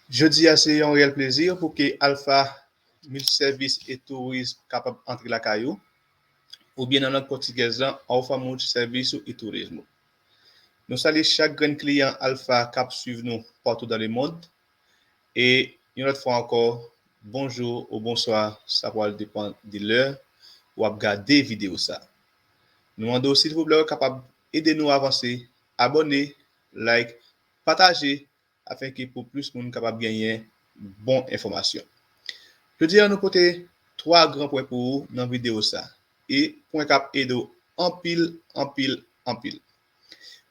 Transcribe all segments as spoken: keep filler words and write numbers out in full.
Jodi a se yon reyèl plezi pou ke Alpha Multiservice et Tourisme kapab antre lakay ou, oubyen nan lang pòtigèz lan, Alpha Multiservice e Turismo. Nou salye chak grenn kliyan Alpha k ap swiv nou patou dan lemond. E yon lòt fwa ankò, bonjou ou bonswa, sa pral depann de lè w ap gade videyo sa. Nou mande w silvouplè w kapab ede nou avanse, abòne, like, pataje, afenke pou plis moun kapab genyen bon enfòmasyon. Jodi a, nou pote twa gran pwen pou ou nan videyo sa. E pwen k ap ede w anpil, anpil, anpil.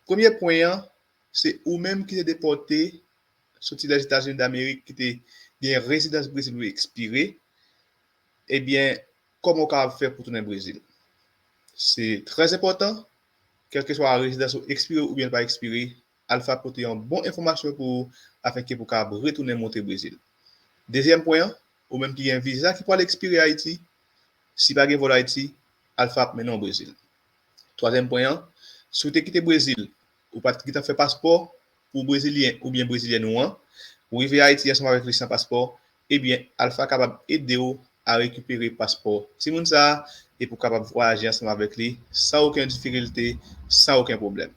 Premye pwen an, se ou menm ki te depòte soti Lèzetazini Damerik, ki te gen rezidans Brezil ou ekspire, ebyen, kòman w kapab fè pou tounen Brezil? Se trè enpòtan, kèlkeswa rezidans ou ekspire oubyen l pa ekspire, Alpha pote yon bon enfòmasyon pou ou afenke pou w kapab retounen monte Brezil. Dezyèm pwen an, ou menm ki gen viza ki pral ekspire Ayiti, si pa gen vòl Ayiti, Alpha ap mennen w Brezil. Twazyèm pwen an, si w te kite Brezil, ou pa t gentan fè paspò pou Brezilyen oubyen Brezilyèn ou an, ou rive Ayiti ansanm avèk li san paspò, ebyen, Alpha kapab ede w a rekipere paspò timoun sa a e pou w kapab vwayaje ansanm avèk li san okenn difikilte, san okenn pwoblèm.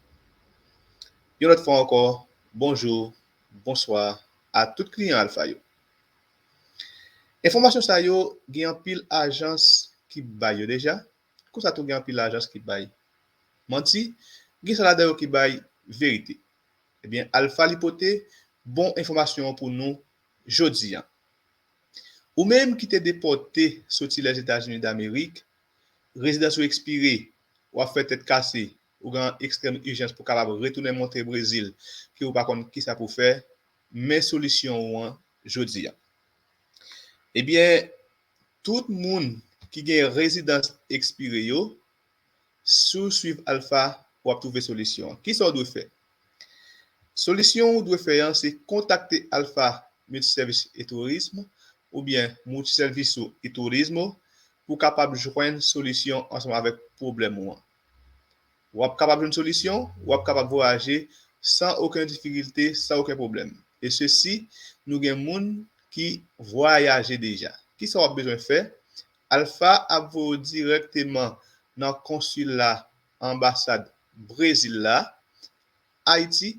Yon lòt fwa ankò, bonjou, bonswa a tout kliyan Alpha yo. Enfòmasyon sa yo, gen anpil ajans ki bay yo deja. Konsa tou gen anpil ajans ki bay manti, gen sa ladan yo ki bay verite. Ebyen, Alpha li pote bon enfòmasyon an pou nou jodi a. Ou menm ki te depòte soti Lèzetazini Damerik, rezidans ou ekspire, w ap fè tèt kase, ou gen ekstrèm ijans pou kapab retounen monte Brezil, ke ou pa konn kisa pou fè, men solisyon ou an jodi a. Ebyen, tout moun ki gen rezidans ekspire yo, si w swiv Alpha, w ap twouve solisyon an. Kisa w dwe fè? Solisyon ou dwe fè an, se kontakte Alpha Multiservice et Tourisme oubyen Multiservice et Turismo pou w kapab jwenn solisyon ansanm avèk pwoblèm ou an. W ap kapab jwenn solisyon, w ap kapab vwayaje san okenn difikilte, san okenn pwoblèm. E sesi, nou gen moun ki vwayaje deja. Kisa w ap bezwen fè? Alpha ap voye w dirèkteman nan konsila anbasad Brezil la, Ayiti,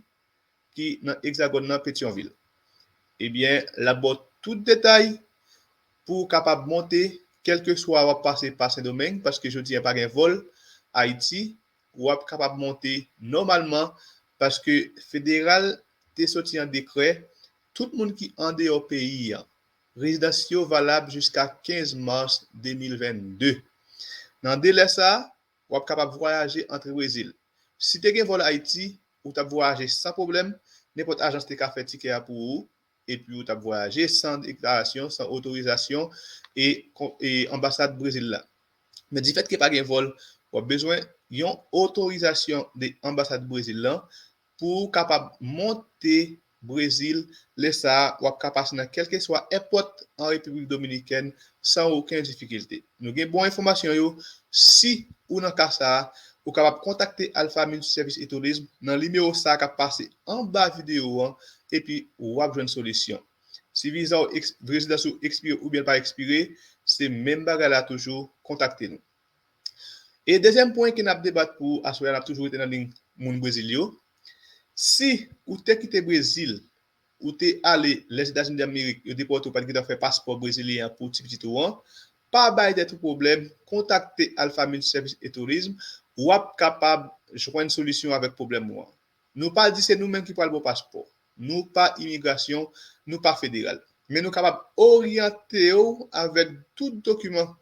ki nan Egzagòn nan, Petyonvil. Ebyen, l ap ba w tout detay pou w kapab monte, kèlkeswa w ap pase pa Sendomeng, paske jodi a pa gen vòl Ayiti, w ap kapab monte nòmalman, paske federal te soti an dekrè, tout moun ki andeyò peyi a, rezidans yo valab jiska kenz mas de mil vennde. Nan delè sa a, w ap kapab vwayaje antre Brezil. Si te gen vòl Ayiti, ou t ap vwayaje san pwoblèm, nenpòt ajans te ka fè tikè a pou ou, epi ou t ap vwayaje san deklarasyon, san otorizasyon e, kon- e anbasad Brezil la. Men difèt ke pa gen vòl, w ap bezwen yon otorizasyon de anbasad Brezil lan pou w kapab monte Brezil. Lè sa a, w ap ka pase nan kèlkeswa èpòt an Repiblik Dominikèn san okenn difikilte. Nou gen bon enfòmasyon yo. Si ou nan ka sa a, ou kapab kontakte Alpha Multiservice et Tourisme nan nimewo sa a k ap pase anba videyo an, epi w ap jwenn solisyon. Si viza w eks- rezidans ou ekspire oubyen l pa ekspire, se menm bagay la toujou, kontakte nou. E dezyèm pwen ke n ap debat pou aswè a, n ap toujou rete nan liy moun Brezil yo. Si ou te kite Brezil, ou te ale Lèzetazini Damerik, yo depòte w, pa t gentan fè paspò brezilyen an pou ti pitit ou an, pa bay tèt ou pwoblèm, kontakte Alpha Multiservice et Tourisme, w ap kapab jwenn solisyon avèk pwoblèm ou an. Nou pa di se nou menm ki pral ba w paspò. Nou pa imigrasyon, nou pa federal. Men nou kapab oryante w avèk tout dokiman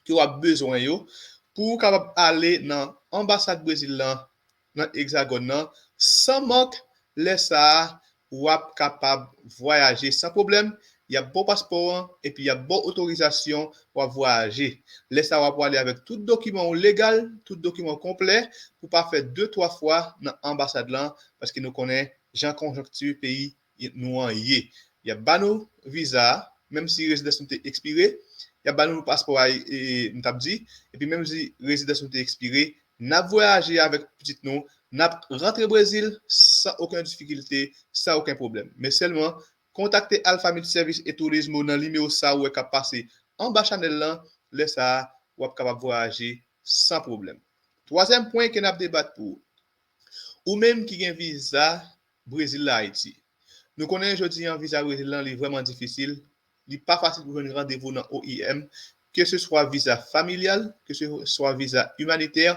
ke w ap bezwen yo pou w kapab ale nan anbasad Brezil lan, nan Egzagòn nan, san mank. Lè sa a, w ap kapab vwayaje san pwoblèm. Y ap ba w paspò an, epi y ap ba w otorizasyon pou w ap vwayaje. Lè sa a, w ap prale avèk tout dokiman w legal, tout dokiman w konplè, pou w pa fè de, twa fwa nan anbasad lan, paske nou konnen jan konjonkti peyi nou an ye. Y ap ba nou viza a, menm si rezidans nou te ekspire, y ap ba nou paspò a, e, m t ap di, epi menm si rezidans nou te ekspire, n ap vwayaje avèk pitit nou, n ap rantre Brezil san okenn difikilte, san okenn pwoblèm. Men sèlman, Kontakte Alpha Multiservice et Tourismo nan nimewo sa ou wè k ap pase anba chanèl lan. Lè sa a, w ap kapab vwayaje san pwoblèm. Twazyèm pwen ke n ap debat pou ou. Ou menm ki gen viza Brezil la Ayiti. Nou konnen jodi an viza Brezil lan li vrèman difisil. Li pa fasil pou jwenn randevou nan O I M, ke se swa viza familyal, ke se swa viza imanitè,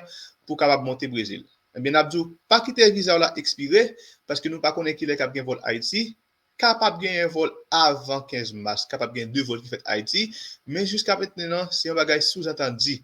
pou kapab monte Brezil. Ebyen, n ap di w, pa kite viza w la ekspire, paske nou pa konnen kilè k ap gen vòl Ayiti. Kapab genyen vòl avan kenz mas, kapab gen de vòl ki fèt Ayiti, men jiska mentnan, se yon bagay souzantandi.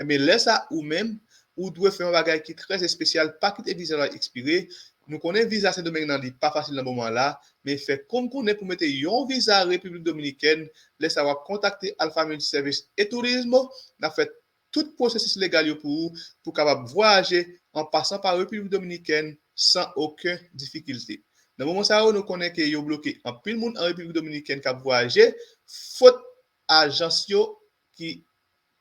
Ebyen, lè sa, ou menm, ou dwe fè yon bagay ki trè espesyal, pa kite viza w la ekspire. Nou konnen viza Sendomeng nan li pa fasil nan moman la, men fè kòm konnen pou mete yon viza Repiblik Dominikèn, lè sa w ap kontakte Alpha Multiservice et Tourismo, n ap fè tout pwosesis legal yo pou ou, pou kapab vwayaje an pasan pa Repiblik Dominikèn san okenn difikilte. Nan moman sa yo, nou konnen ke yo bloke anpil moun an Repiblik Dominikèn k ap vwayaje, fot ajans yo ki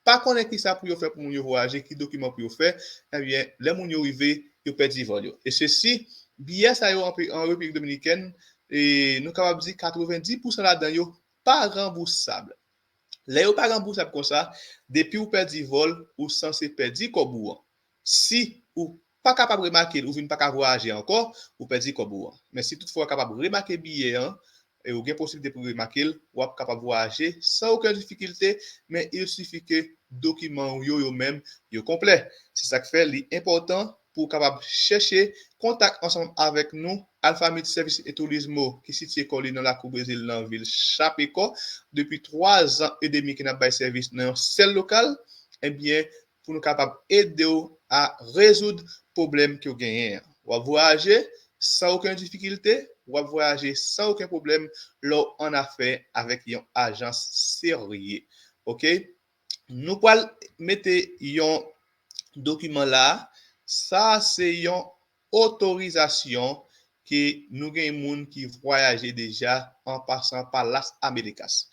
pa konnen kisa pou yo fè pou moun yo vwayaje, ki dokiman pou yo fè, ebyen, lè moun yo rive, yo pèdi vòl yo. E sesi, biyè sa yo an, an Repiblik Dominikèn, e nou kapab di katrevenndis pousan ladan yo pa ranbousab. Lè yo pa ranbousab konsa, depi ou pèdi vòl, ou sanse pèdi kòb ou an. Si ou pa kapab remake l, ou vin pa ka vwayaje ankò, ou pèdi kòb ou an. Men si toutfwa w kapab remake biyè an, e ou gen posiblite pou remake l, w ap kapab vwayaje san okenn difikilte, men il sifi ke dokiman w yo, yo menm, yo konplè. Se sa k fè li enpòtan pou w kapab chèche kontak ansanm avèk nou, Alpha Multiservice et Tourismo, ki sitiye kò li nan lakou Brezil, nan vil Chapecó. Depi twa zan edemi ke n ap bay sèvis nan yon sèl lokal, ebyen, pou nou kapab ede w a rezoud pwoblèm ke w genyen an. W ap vwayaje san okenn difikilte, w ap vwayaje san okenn pwoblèm lè w annafè avèk yon ajans serye. Oke? Nou pral mete yon dokiman la. Sa se yon otorizasyon ke nou gen moun ki vwayaje deja an pasan pa Las Americas.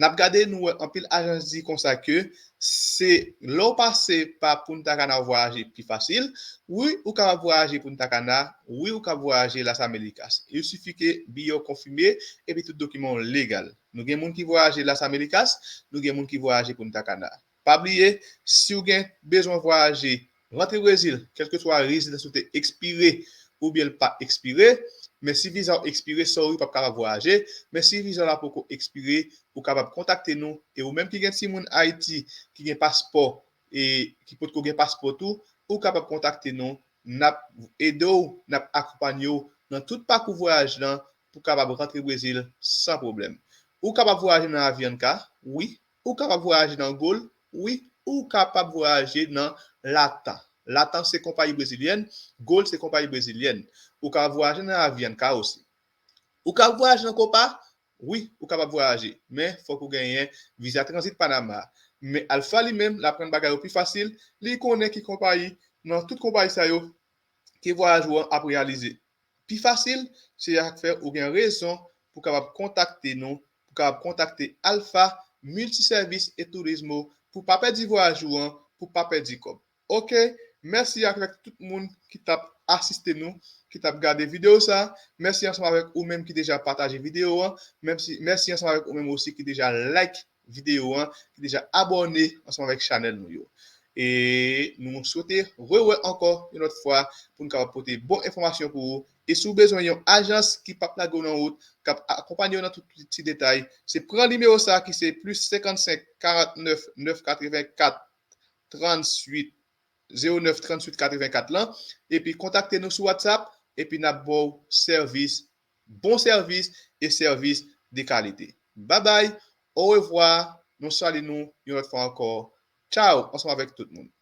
N ap gade, nou wè anpil ajans di konsa ke se lè w pase pa Punta Cana w vwayaje pi fasil. Wi, ou kapab vwayaje Punta Cana, wi, ou kapab vwayaje Las Americas. Il sifi ke biyè w konfime epi tout dokiman w legal. Nou gen moun ki vwayaje Las Americas, nou gen moun ki vwayaje Punta Cana. Pa bliye, si w gen bezwen vwayaje, rantre Brezil, kèlkeswa rezidans ou te ekspire oubyen l pa ekspire, men si viza w ekspire, sorry, w p ap kapab vwayaje, men si viza w la poko ekspire, ou kapab kontakte nou, e ou menm ki gen timoun Ayiti, ki gen paspò, e ki potko gen paspò tou, ou kapab kontakte nou, n ap ede w, n ap akonpanye w nan tout pakou vwayaj lan pou kapab rantre Brezil san pwoblèm. Ou kapab vwayaje nan Avianca, wi. Ou kapab vwayaje nan Gol, wi. Ou kapab vwayaje nan Latam. Latam se konpayi brezilyèn, Gol se konpayi brezilyèn. Ou kapab vwayaje nan Avianca osi. Ou kapab vwayaje nan Copa, wi, ou kapab vwayaje, men fòk ou genyen viza tranzit Panama. Men Alpha li menm, l ap rann bagay yo pi fasil, li konnen ki konpayi, nan tout konpayi sa yo, ke vwayaj ou an ap reyalize pi fasil, se sa k fè ou gen rezon pou kapab kontakte nou, pou kapab kontakte Alpha Multiservice et Tourismo, pou pa pèdi vwayaj ou an, pou pa pèdi kòb. Oke, mèsi avèk tout moun ki t ap asiste nou, ki t ap gade videyo sa. Mèsi ansanm avèk ou menm ki deja pataje videyo an. Mèsi, mèsi ansanm avèk ou menm osi ki deja like videyo an, ki deja abòne ansanm avèk chanèl nou yo. E nou swete rewè ankò yon lòt fwa pou nou kapab pote bon enfòmasyon pou ou. E si w bezwen yon ajans ki p ap lage w nan wout, k ap akonpanye w nan tout ti detay, se pran nimewo sa ki se plis senkannsenk karantnèf nèf katrevenkat tranntuit zewo nèf tranntuit katrevenkat lan, epi kontakte nou sou WhatsApp, epi n ap ba w sèvis, bon sèvis e sèvis de kalite. Babay, orevwa, nou salye nou yon lòt fwa ankò. Tchaw, ansanm avèk tout moun.